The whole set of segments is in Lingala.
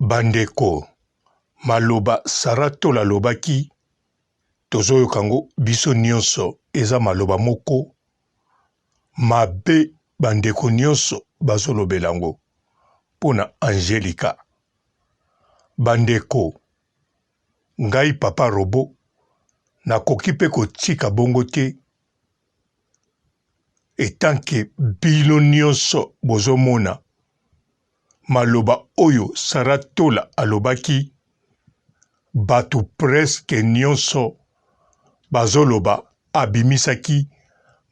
Bandeko, maloba Sarah Tola alobaki tozoyoka yango biso nionso eza maloba moko mabe bandeko nionso bazolobela yango pona Angelica. Bandeko, ngai papa robot nakoki pe kotika bongo te etant que bino nionso bozomona maloba oyo Sarah Tola alobaki batu presque nionso bazoloba abimisaki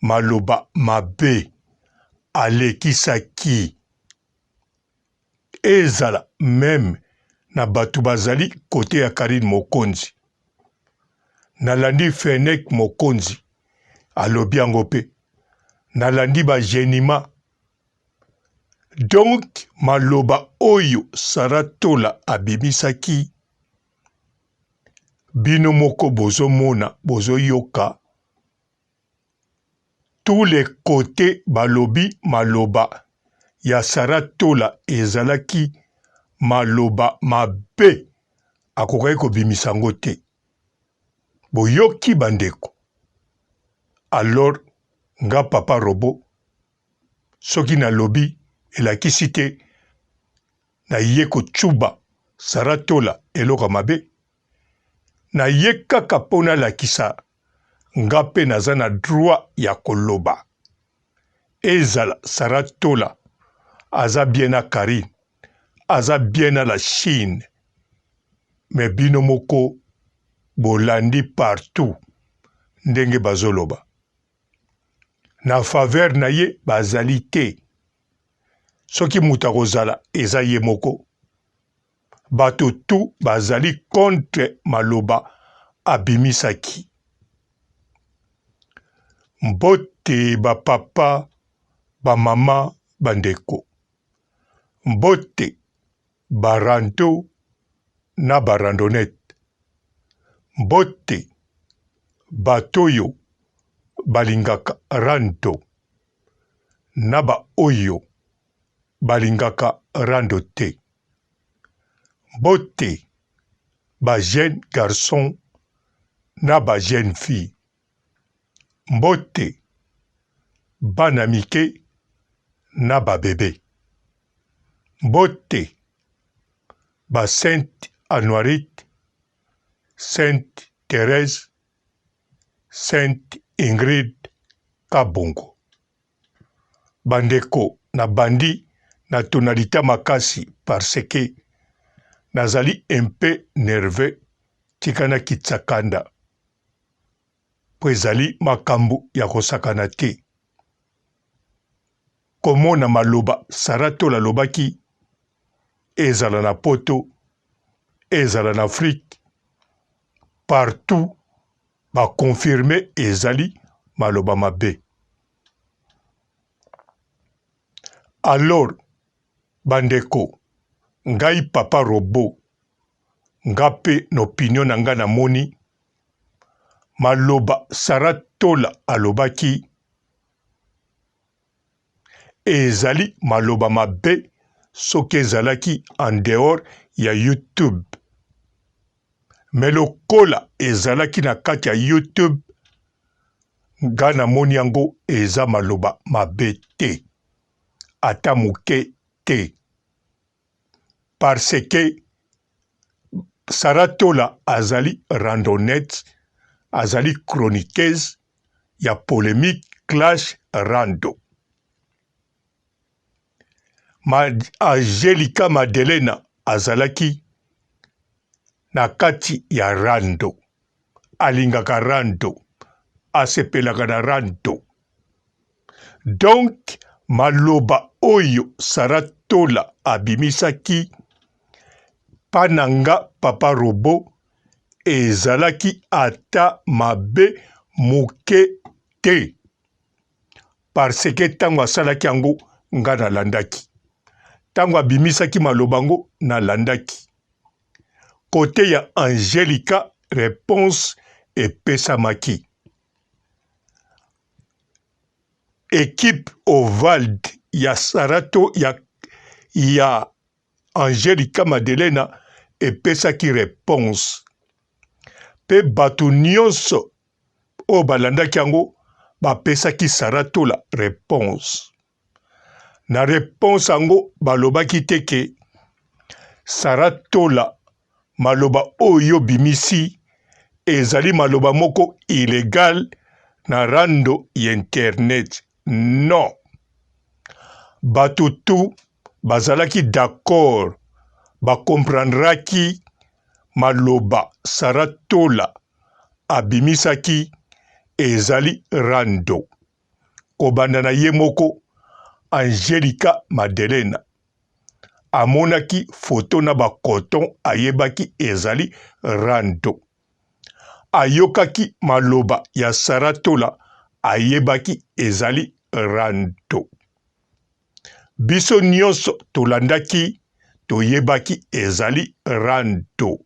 maloba mabe alekisaki ezala meme na batu bazali cote ya Carine Mokonzi nalandi Fenech Mokonzi alobi yango pe nalandi ba Genima Donc maloba oyo Sarah Tola abimisaki bino moko bozo mona bozo yoka tous les cotes balobi maloba ya Sarah Tola ezalaki maloba mabe akokaki kobimisa yango te boyoki ba ndeko alors nga papa robot Soki na lobi elakisi te na ye ko tshuba Sarah Tola eloko ya mabe. Na ye kaka po na lakisa nga pe naza na droit ya ko loba. Ezala Sarah Tola aza bien na Carine, aza bien na la Chine mais bino moko bolandi partout ndenge bazo loba. Na faveur na ye bazali te. Soki moto akozala eza ye moko. Bato tout bazali contre maloba abimisaki. Mbote ba papa, ba mama, ba ndeko. Mbote ba rando na ba randonnette. Mbote bato oyo balingaka rando na ba oyo balingaka rando te. Mbote ba jeunes garçons na ba jeunes filles. Mbote bana mike na ba bebe. Mbote ba sainte Anuarite, sainte Therèse, sainte Ingrid Kabongo. Ba ndeko na bandi na tonalite makasi parce que nazali un peu nerveux tika nakitisa kanda. mpo ezali makambo ya kosakana te. Komona maloba Sarah Tola alobaki, ezala na poto, ezala na Afrique, partout ba confirmer ezali maloba mabe. Alors bandeko, ngai papa robot, nga pe na opinion na nga namoni Maloba Sarah Tola alobaki ezali maloba mabe soki ezalaki en dehors ya YouTube mais lokola ezalaki na kati ya YouTube nga namoni yango eza maloba mabe te ata moke te. Parce que Sarah Tola azali randonnette, azali chroniqueuse ya polemique clash rando. Ma Angelica Madelena azalaki na kati ya rando, alingaka rando, asepelaka na rando. Donc maloba oyo Sarah Tola abimisaki pa na nga papa robot ezalaki ata mabe muke te parce que tango asalaki yango nga nalandaki tango abimisaki maloba yango nalandaki cote ya Angelica reponse epesamaki Equipe Ovald ya Sarato ya ya. Angelica Madelena epesaki reponse pe bato nionso oyo balandaki yango bapesaki Sarah Tola reponse. Na reponse yango balobaki te ke Sarah Tola maloba oyo yo obimisi ezali maloba moko illegal na rando ya internet. Non! Bato tout bazalaki d'accord, ba comprendraki maloba Sarah Tola abimisaki ezali rando. Kobanda na ye moko Angelica Madelena amonaki photo na ba coton ayebaki ezali rando. Ayokaki maloba ya Sarah Tola ayebaki ezali rando. Biso nionso tolandaki toyebaki ezali rando.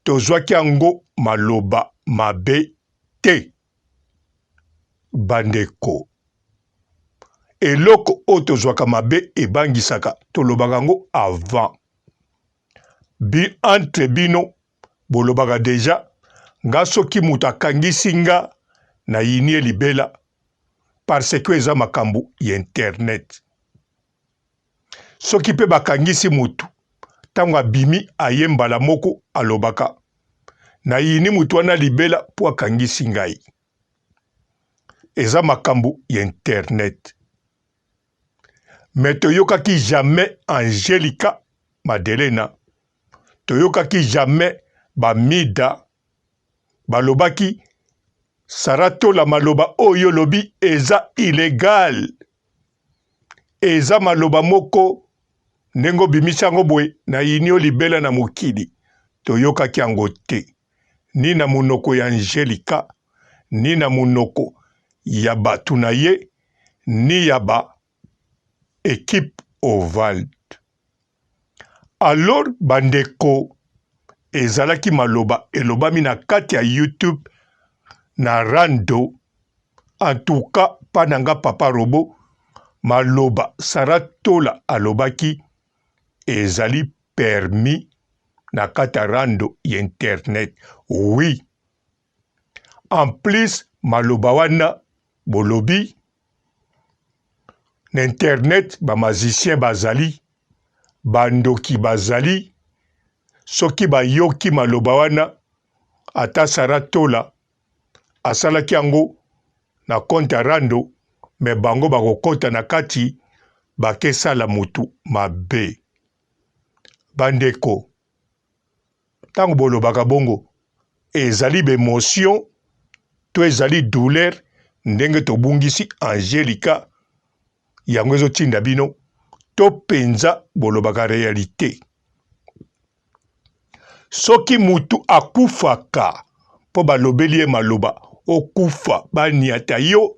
Tozwaki yango maloba mabe te. Bandeko, eloko oyo tozwaka mabe ebangisaka, tolobaka yango avant. Bi entre bino bolobaka deja nga soki moto akangisi nga na yini ye libela parce que eza makambo ya internet. Soki pe bakangisi moto tango abimi aye mbala moko alobaka na yini moto wana libela po akangisi ngai. Eza makambo ya internet. Mais toyokaki jamais Angelica Madelena, toyokaki jamais ba Mida balobaki Sarah Tola maloba oyo olobi eza illegal, eza maloba moko ndenge obimisi yango boye na yini yo libela na mokili. Toyokaki yango te ni na monoko ya Angelica ni na monoko ya batu na ye ni ya ba equipe Ovald. Alors ba ndeko ezalaki maloba elobami na kati ya YouTube na rando en tout cas pa na nga papa robot maloba Sarah Tola alobaki ezali permis na kati ya rando ya internet oui en plus maloba wana bolobi na internet ba magicien bazali ba ndoki bazali soki bayoki maloba wana ata Sarah Tola asalaki yango na compte ya rando me bango bakokota na kati bakesala mutu mabe bandeko Tango bolobaka bongo ezali ba emotion to ezali douleur ndenge tobungisi Angelica yango ezo tinda bino to penza bolobaka realite. Soki mutu akufaka po balobeli ye maloba okufa baniata yo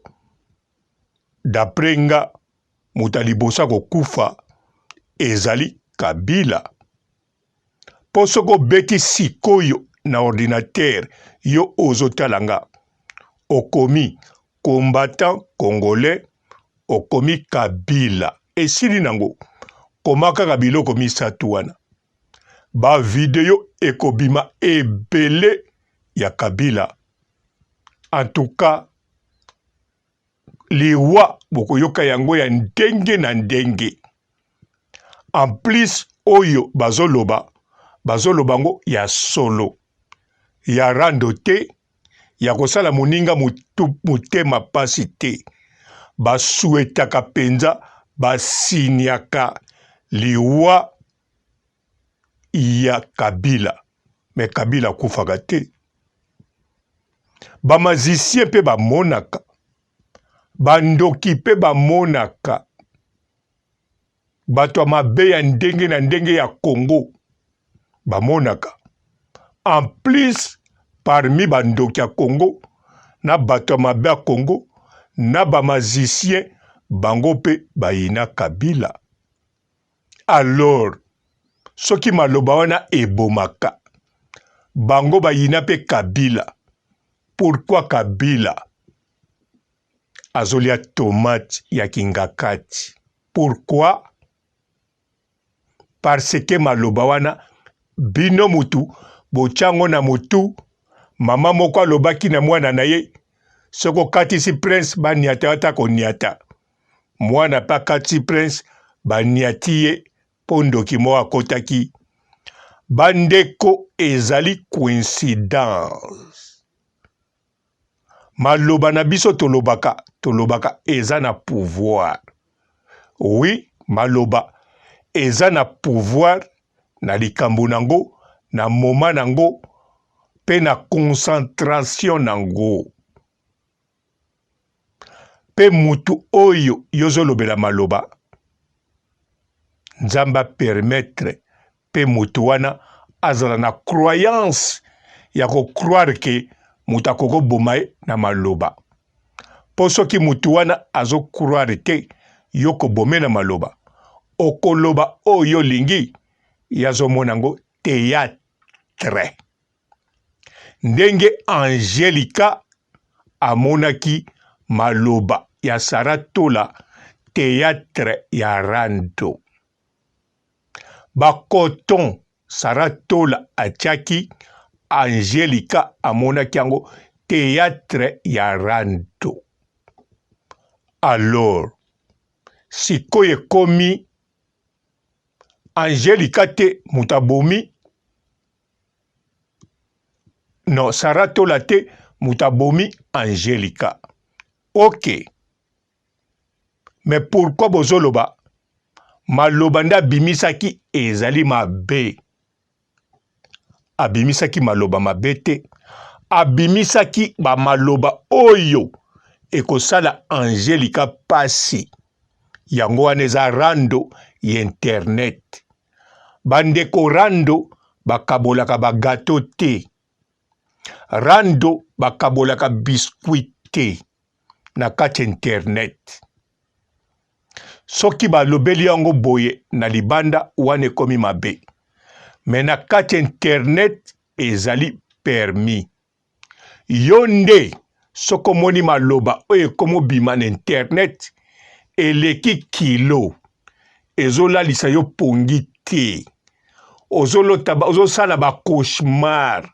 d'après nga moto ya liboso akokufa ezali Kabila. Po soki obeti sikoyo na ordinateur yo ozo tala nga okomi combattant congolais okomi kabila esili nango koma kaka biloko misatu wana ba video ekobima ebele ya kabila en tout cas liwa bokoyoka yango ya ndenge na ndenge En plus oyo bazoloba bazoloba yango ya solo ya rando te ya kosala moninga motema pasi te ba souhaitaka penza ba signaka liwa ya Kabila mais Kabila akufaka te ba magicien pe bamonaka ba ndoki pe bamonaka Bato ya mabe ya ndenge na ndenge ya Congo bamonaka. En plus parmi ba ndoki ya Congo na bato ya mabe ya Congo na ba magiciens bango pe bayina Kabila. Alors soki maloba wana ebomaka bango bayina pe Kabila pourquoi Kabila azolia tomate ya kingakati pourquoi? Parce que maloba wana bino mutu botia yango na mutu. Mama moko alobaki na mwana na ye, soki okatisi prince baniata yo ata koniata. Mwana pe akatisi prince baniati ye mpo ndoki moko akotaki. Bandeko ezali coïncidence. Maloba na biso tolobaka, tolobaka eza na pouvoir. Oui, maloba eza na pouvoir na likambo nango, na moment nango pe na concentration nango. Pe mutu oyo yozolobela maloba, Nzambe a permettre pe mutu wana azala na croyance ya ko croire que mutu akoki koboma ye na maloba. Po soki mutu wana azo croire te yo kobome na maloba, okoloba oyo olingi, ye azomona yango theatre. Ndenge Angelica amonaki maloba ya Sarah Tola theatre ya rando. Ba coton Sarah Tola atiaki Angelica amonaki yango theatre ya rando. Alors sikoyo ekomi Angelica te moto abomi non Sarah Tola te moto abomi Angelica. Ok. Mais pourquoi bozoloba maloba nde abimisaki ezali mabe? Abimisaki maloba mabe te, abimisaki ba maloba oyo ekosala Angelica pasi. Yango wana eza rando ya internet. Bandeko rando bakabolaka ba gateau te. Rando bakabolaka biscuit te na kati ya internet. Soki balobeli yango boye na libanda wana ekomi mabe. Mais na kati ya internet ezali permis. Yo nde soki omoni maloba oyo ekomi obima na internet eleki kilo, ezolalisa yo pongi te, ozolota, ozosala ba cauchemar,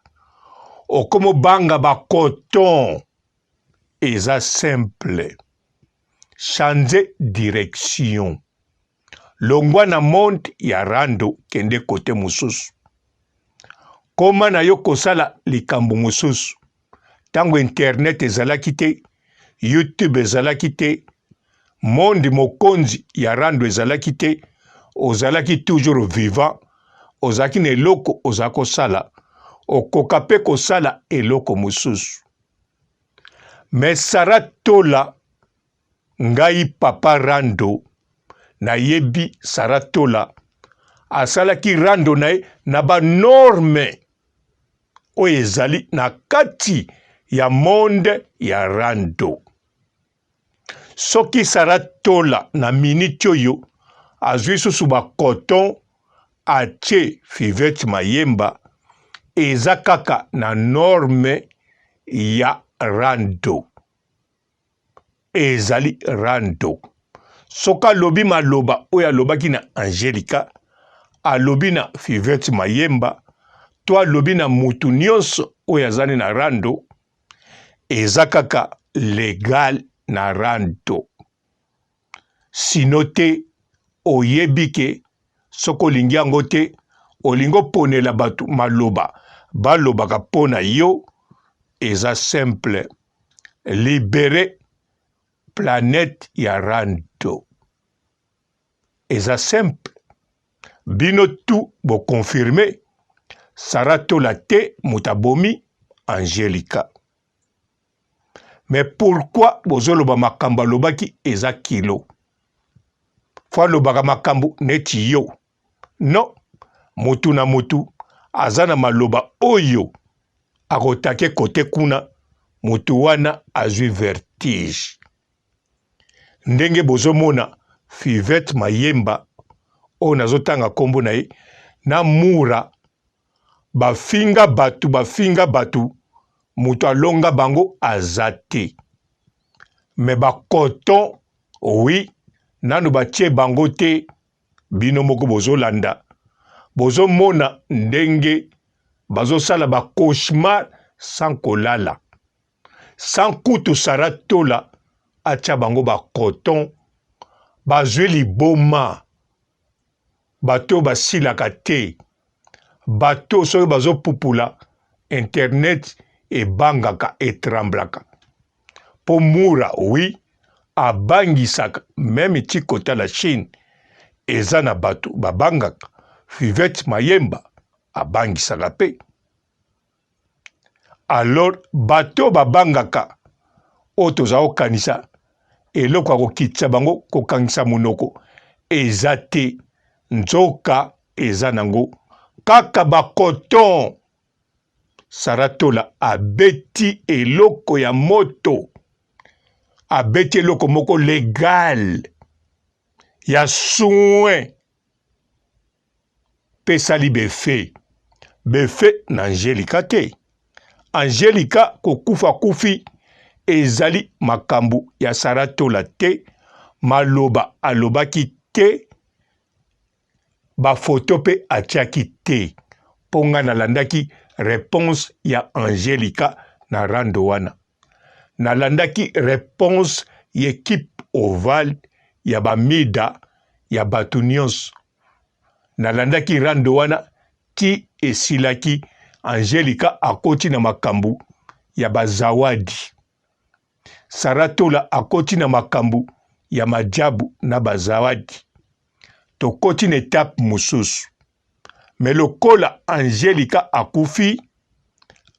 okomi obanga ba coton, eza simple, changer direction. Longwa na monde ya rando kende kote mosusu. Koma na yo kosala likambo mosusu. Tango internet ezalaki te, YouTube ezalaki te, monde mokonzi ya rando ezalaki te, ozalaki toujours vivant, ozalaki na eloko oza kosala, okoka pe kosala eloko mosusu. Mais Sarah Tola Ngai papa rando nayebi Sarah Tola asalaki rando na ye na ba norme oyo ezali na kati ya monde ya rando. Soki Sarah Tola na minute oyo azwi susu ba coton atie Fivette Mayemba eza kaka na norme ya rando. Ezali rando. Soki alobi maloba oyo alobaki na Angelica, alobi na Fivette Mayemba, to alobi na mutu nionso oyo azali na rando, eza kaka legal na rando. Sinon te oyebi ke soki olingi yango te, olingi oponela batu maloba balobaka po na yo, eza simple. Libere planète ya rando. Eza simple. Bino tout bo confirmer Sarah Tola te moto abomi Angelica. Mais pourquoi bozoloba makambo alobaki eza kilo? Faut alobaka makambo neti yo. Non, mutu na mutu aza na maloba oyo akotake kote kuna, mutu wana azwi vertige. Ndenge bozomona Fivette Mayemba oyo nazotanga kombo na ye na Mura bafinga batu bafinga batu mutu alonga bango aza te mais ba coton oui nanu batie bango te bino moko bozolanda. Bozomona ndenge bazosala ba cauchemar sans kolala. Sans kutu Sarah Tola atia bango ba coton, bazui liboma. Bato oyo basilaka te. Bato oyo soki bazopupula internet ebangaka etramblaka. Po Mura oui abangisaka meme ti kota la Chine eza na batu babangaka Fivette Mayemba abangisaka pe. Alors bato oyo babangaka oyo toza kokanisa eloko ya kokitisa bango kokangisa monoko eza te, nzoka eza nango kaka ba coton. Sarah Tola abeti eloko ya moto, abeti eloko moko legal ya soin mpe esali befe befe na Angelica te. Angelica kokufa kufi ezali makambo ya Sarah Tola te, maloba alobaki te Ba photo pe atiaki te po nga nalandaki reponse ya Angelica na rando wana. Nalandaki reponse y'equipe ovale ya ba mida ya batu nionso. Nalandaki rando wana ti esilaki Angelica akoti na makambu ya ba zawadi. Sarah Tola akoti na makambu ya majabu na ba zawadi. Tokoti na etape mosusu. Mais lokola Angelica akufi,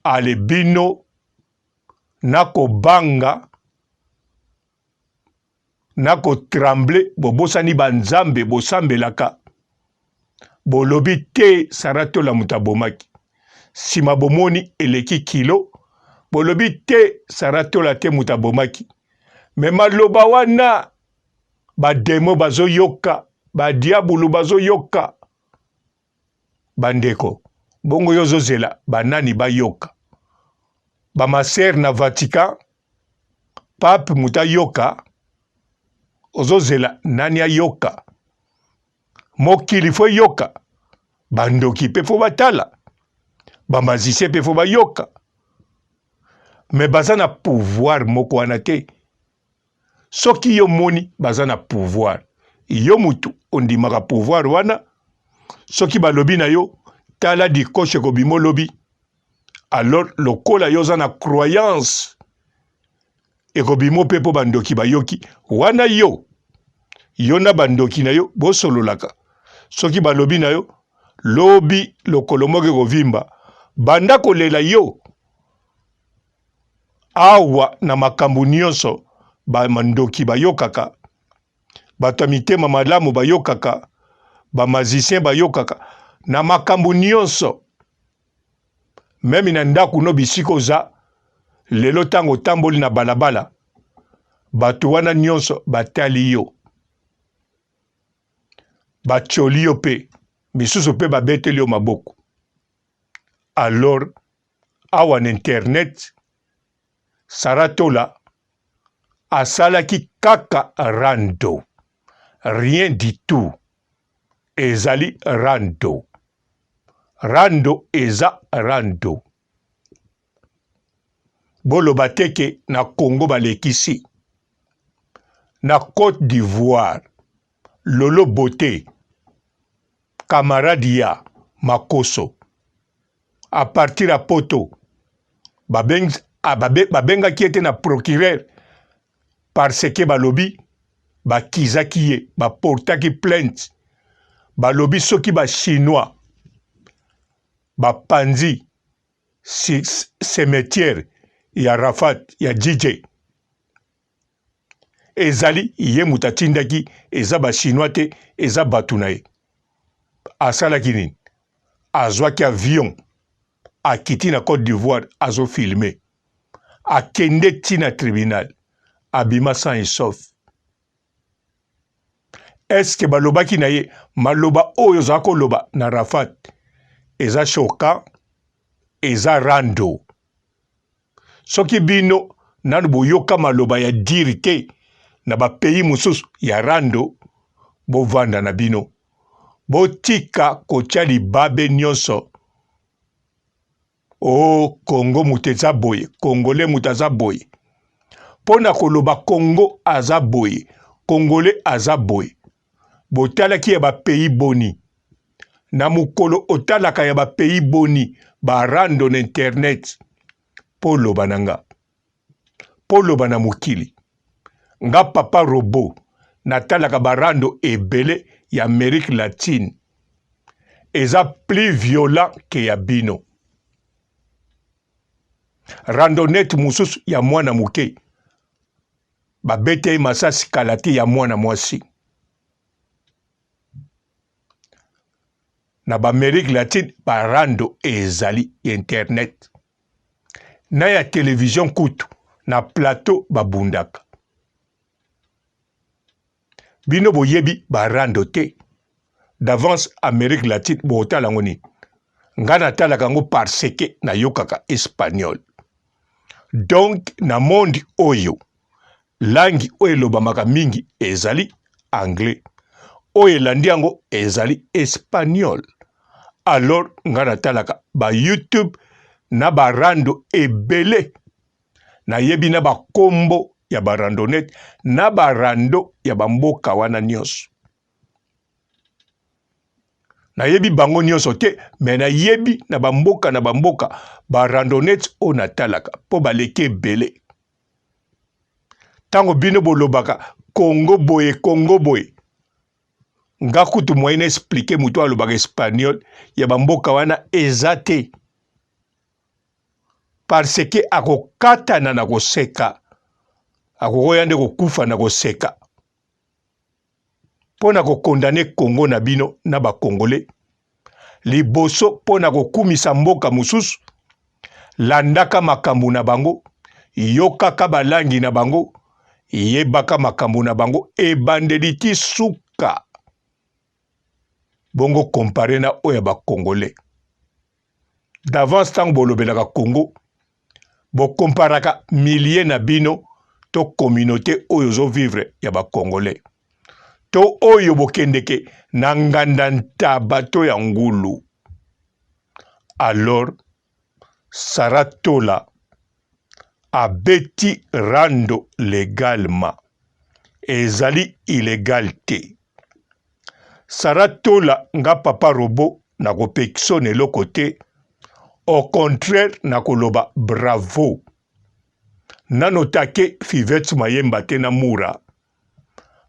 ale bino na kobanga na ko tremble bobosani ba nzambe bosambelaka bolobi te Sarah Tola moto abomaki sima bomoni eleki kilo bolobi te Sarah Tola te moto abomaki me maloba wana ba demo bazoyoka ba diabulu bazoyoka Bandeko, bongo yo ozozela banani bayoka? Ba masere na Vatican, pape moto ayoka, ozozela nani ayoka? Mokili fo eyoka, bandoki pe fo batala, ba magicien pe fo bayoka. Mais baza na pouvoir moko wana te. Soki yo moni baza na pouvoir, yo mutu ondimaka pouvoir wana, soki balobi na yo tala dikoche ekobima olobi, alors lokola yo oza na croyance ekobima mpe mpo bandoki bayoki wana, yo yo na bandoki na yo bosololaka, soki balobi na yo lobi lokolo moko ekovimba, banda kolela yo Awa na makambo nionso ba ndoki bayokaka, bato ya mitema malamu bayokaka, ba magiciens bayokaka, na makambo nionso meme na ndako no bisika oza lelo ntango otamboli na balabala bato wana nionso batali yo batioli yo mpe misusu mpe babeteli yo maboko alors awa na internet Sarah Tola asalaki kaka rando rien du tout ezali rando rando eza rando boloba te ke na Congo balekisi na Cote d'Ivoire Lolo Beaute camarade ya Makoso à partir ya poto babengaki ye te na procureur parce que balobi bakizaki ye baportaki plainte balobi soki ba chinois bapanzi cimetière ya Rafat ya DJ ezali ye moto atindaki eza ba chinois te eza bato na ye asalaki nini azwaki avion akiti na Cote d'Ivoire azo filme akende ti na tribunal abima sans et sauf est-ce que balobaki na ye maloba oyo ozala koloba na Rafat eza choquant eza rando Soki bino nanu boyoka maloba ya dire te na ba pays mosusu ya rando, bovanda na bino. Botika kotia libabe nyonso oh Congo moto eza boye, Congolais moto aza boye. Mpo na koloba Congo aza boye, Congolais aza boye. Botalaki ya ba pays boni? Na mokolo otalaka ya ba pays boni ba rando na internet mpo oloba na nga? Mpo oloba na mokili? Nga papa robot natalaka ba rando ebele ya Amerique latine eza plus violent que ya bino. Randonnette mosusu ya mwana moke babeta ye masasi kala te ya mwana mwasi na b'Amerique latine barando ezali internet na ya television kutu na plateau babundaka bino boyebi barando te d'avance Amerique latine botala yango nini nga natalaka yango parce que nayokaka espagnol donc na monde oyo langi oyo elobamaka mingi ezali anglais oyo elandi yango ezali espagnol alors nga natalaka ba youtube na barando ebele nayebi na bakombo ya barandonnette na barando ya bamboka wana nyonso nayebi bango nyonso te me nayebi na bamboka na bamboka barandonnette oyo natalaka mpo baleki ebele ntango bino bolobaka kongo boye kongo boye nga kutu moyen na explike moto alobaka espagnol ya bamboka wana eza te parce que akokatana na koseka akokoya nde kokufa na koseka mpo na kokondane Congo na bino na ba Congolais liboso mpo na kokumisa mboka mosusu landaka makambo na bango yokaka balangi na bango yebaka makambo na bango ebandeli ti suka bongo compare na oyo ya ba Congolais d'avance ntango bolobelaka Congo bokomparaka milieu na bino to communauté oyo ozo vivre ya ba congolais to oyo bokendeke na nganda ntaba to ya ngulu alors Sarah Tola abeti rando legalement ezali illegal te Sarah Tola nga papa robot nakopekiso na eloko te au contraire nakoloba bravo nano take Fivette Mayemba te na Mura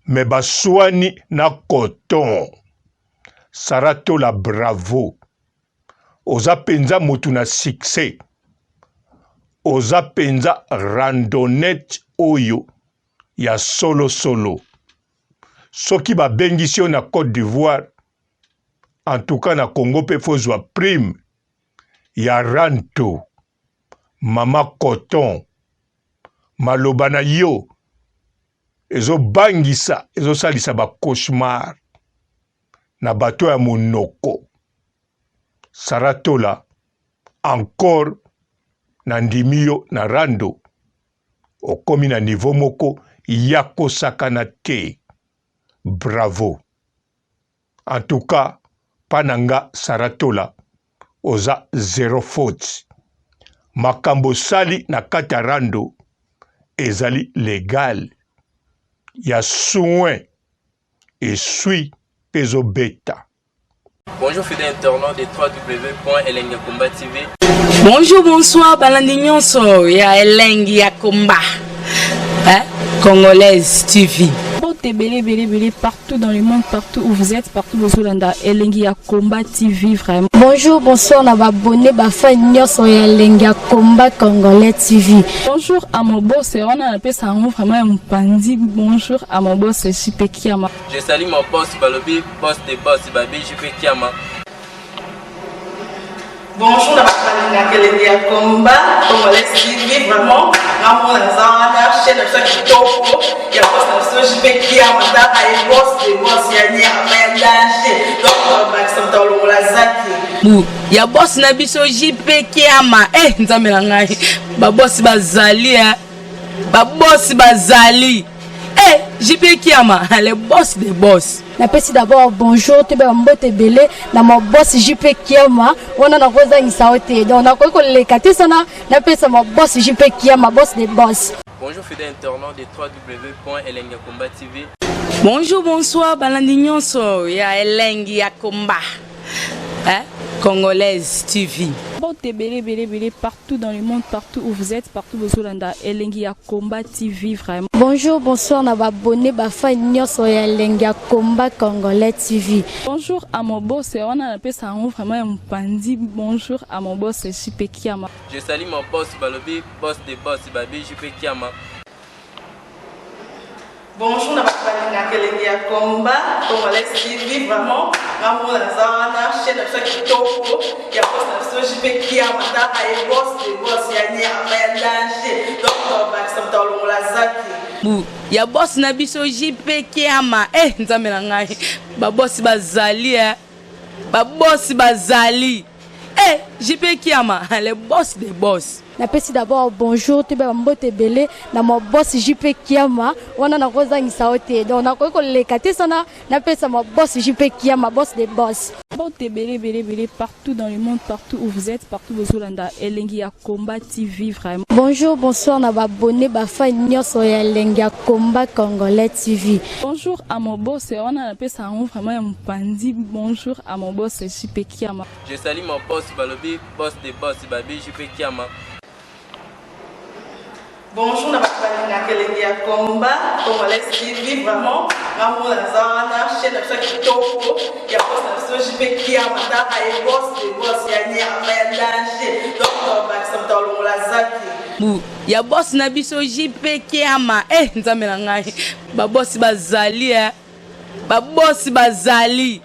mais baswani na coton Sarah Tola bravo oza penza mutu na succès oza penza randonnette oyo ya solo solo soki babengisi yo na Cote d'Ivoire en tout cas na Congo pe faut zwa prime ya ranto mama coton maloba na yo ezobangisa ezosalisa ba cauchemar na bato ya monoko Sarah Tola encore na ndimi yo na rando okomi na niveau moko ya kosakana te bravo en tout cas pa na nga Sarah Tola oza zero faute makambo osali na kati ya rando ezali legal ya soin esui mpe ezobeta Bonjour fidèles internautes de www.elengiyakomba TV. Bonjour, bonsoir, balandi nyonso ya Elengi ya Komba. Hein? Congolaise TV. Mbote ebele ebele ebele partout dans le monde partout où vous êtes partout bozolanda elengi ya combat TV vraiment. Bonjour bonsoir na ba abonné ba fan nyonso ya elengi ya combat congolais TV. Bonjour à mon boss wana napesa yango vraiment ya mopanzi bonjour à mon boss JP Kiama. Je salue mon boss balobi boss de boss babi JP Kiama. Bonjour na bato balingaka elengi ya combat congolais TV vraiment ngamona naza wana chaîne na biso ya kitoko ya boss na biso JP Kiama tala ye boss de boss ya nyama ya danger donc bakisa moto alongola zaki bu ya boss na biso JP Kiama eh nzambe na ngai ba boss bazali eh ba boss bazali eh. JP Kiama, le boss des boss. Napesi d'abord bonjour toyeba mbote ebele na ma boss JP Kiama wana nakozangisa yo te, donc nakoki koleka te sana napesa ma boss JP Kiama, boss des boss. Bonjour fidèles internautes de www.elengiyakomba TV. Bonjour, bonsoir balandi nyonso ya Elengi ya Komba, hein? Congolaise TV. Mbote ebele ebele ebele partout dans le monde, partout où vous êtes, partout bozolanda Elengi ya Combat TV vraiment. Bonjour, bonsoir na ba abonnés, ba fans nyonso ya Elengi ya Combat Congolais TV. Bonjour à mon boss, wana napesa yango vraiment ya mopandi. Bonjour à mon boss JP Kiama. Je salue mon boss balobi boss de boss babi JP Kiama. Bonjour na bato balingaka Elengi ya Combat Congolais TV, vraiment ngamona naza wana, chaîne na biso ya kitoko ya boss na biso JP Kiama, taka ye boss de boss ya nyama ya danger, donc tobakisa moto alongola zaki. Bu ya boss na biso JP Kiama, eh Nzambe na ngai, ba boss bazali, eh ba boss bazali, eh JP Kiama, le boss des boss. Napesi d'abord bonjour toyeba mbote ebele na ma boss JP Kiama wana nakozangisa yo te, donc nakoki koleka te sana napesa ma boss JP Kiama, boss des boss. Mbote ebele ebele ebele partout dans le monde, partout où vous êtes, partout bozolanda Elengi ya Combat TV vraiment. Bonjour, bonsoir na ba abonnés, ba fans nyonso ya Elengi ya Combat Congolais TV. Bonjour à mon boss, wana napesa yango vraiment ya mopandi. Bonjour à mon boss JP Kiama. Je salue mon boss balobi boss de boss babi JP Kiama. Bonjour na bato balingaka Elengi ya Combat Congolais TV, vraiment ngamona naza wana, chaîne na biso ya kitoko ya boss na biso JP Kiama, taka ye boss de boss ya nyama ya danger, donc tobakisa moto alongola zaki. Bu ya boss na biso JP Kiama, eh Nzambe na ngai, ba boss bazali, eh ba boss bazali,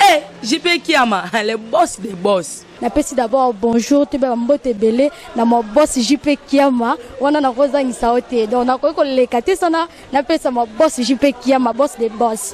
eh JP Kiama, le boss des boss. Napesi d'abord bonjour toyeba mbote ebele na ma boss JP Kiama wana nakozangisa yo te, donc nakoki koleka te sana napesa ma boss JP Kiama, boss des boss.